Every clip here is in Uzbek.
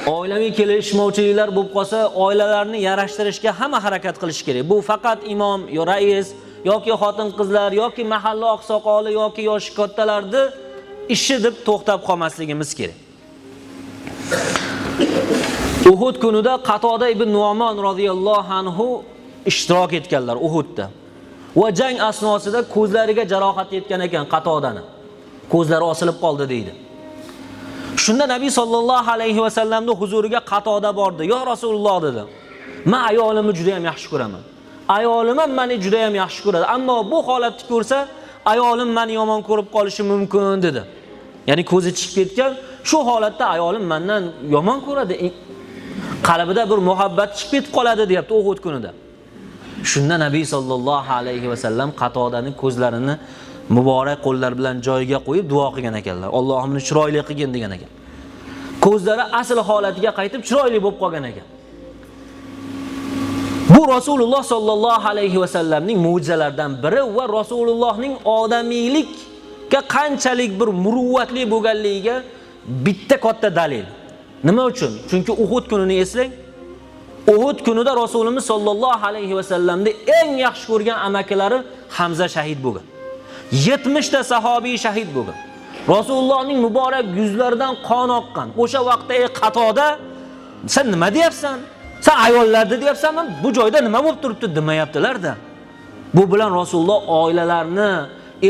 Oilaviy kelishmovchiliklar bo'lib qolsa, oilalarni yarashtirishga hamma harakat qilish kerak. Bu faqat imom yo rais yoki xotin-qizlar yoki mahalla oqsoqoli yoki yoshi kattalarni ishi deb to'xtab qolmasligimiz kerak. Uhud kunida Qatoda ibn Nu'mon radhiyallohu anhu ishtirok etganlar Uhudda. Va jang asnosida ko'zlariga jarohat yetgan ekan Qatodani. Ko'zlari osilib qoldi deydi. Shunda Nabiy sallallohu alayhi va sallamning huzuriga Qatoda bordi. "Yo Rasululloh" dedi. "Men ayolimni juda ham yaxshi ko'raman. Ayolim ham meni juda ham yaxshi ko'radi. Ammo bu holatni ko'rsa, ayolim meni yomon ko'rib qolishi mumkin" dedi. Ya'ni ko'zi chiqib ketgan, shu holatda ayolim mendan yomon ko'radi. Qalbida bir muhabbat chiqib ketib qoladi deyapti Uhud kunida. Shunda Nabiy sallallohu alayhi va sallam Qatodani ko'zlarini muborak qo'llar bilan joyiga qo'yib duo qilgan ekanlar. Allohim uni chiroyli qilgin degan ekan. Ko'zlari asl holatiga qaytib chiroyli bo'lib qolgan ekan. Bu Rasululloh sallallohu alayhi va sallamning mo'jizalaridan biri va Rasulullohning odamiylikka qanchalik bir muruvvatli bo'lganligiga bitta katta dalil. Nima uchun? Chunki Uhud kunini eslang. Uhud kunida Rasulimiz sallallohu alayhi va sallamni eng yaxshi ko'rgan amakilari Hamza shahid bo'lgan. 70 ta sahobiy shahid bo'lgan. Rasulullohning muborak yuzlaridan qon oqqan. O'sha vaqtda ey Qatoda, sen nima deyapsan? Sen ayollarni deyapsanmi? Bu joyda nima bo'lib turibdi demayaptilar-da. Bu bilan Rasululloh oilalarni,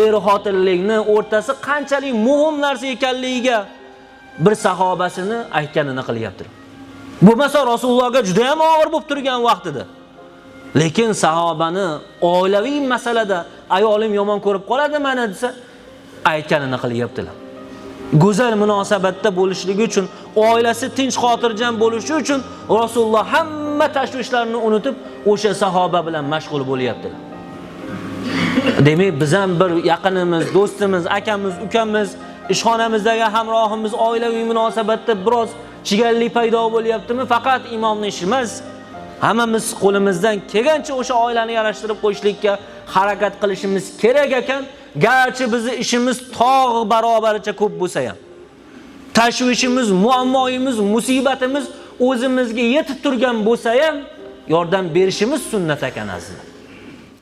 er-xotinlikni o'rtasi qanchalik muhim narsa ekanligiga bir sahobasini aytganini qilyapti. Bo'lmasa Rasulullohga juda ham og'ir bo'lib turgan vaqtida. Lekin sahobani oilaviy masalada ayolim yomon ko'rib qoladi meni desa, aytganini qilyaptilar. Go'zal munosabatda bo'lishligi uchun, oilasi tinch xotirjam bo'lishi uchun Rasululloh hamma tashvishlarni unutib, o'sha sahoba bilan mashg'ul bo'lyaptilar. Demak, biz ham bir yaqinimiz, do'stimiz, akamiz, ukamiz, ishxonamizdagi hamrohimiz oilaviy munosabatda biroz chigallik paydo bo'lyaptimi? Faqat imomning ishi emas, hammamiz qo'limizdan kelgancha o'sha oilani yarashtirib qo'yishlikka harakat qilishimiz kerak ekan. Garchi bizni ishimiz tog' barobaricha ko'p bo'lsa ham, tashvishimiz, muammoyimiz, musibatimiz o'zimizga yetib turgan bo'lsa ham, yordam berishimiz sunnat ekan azizlar.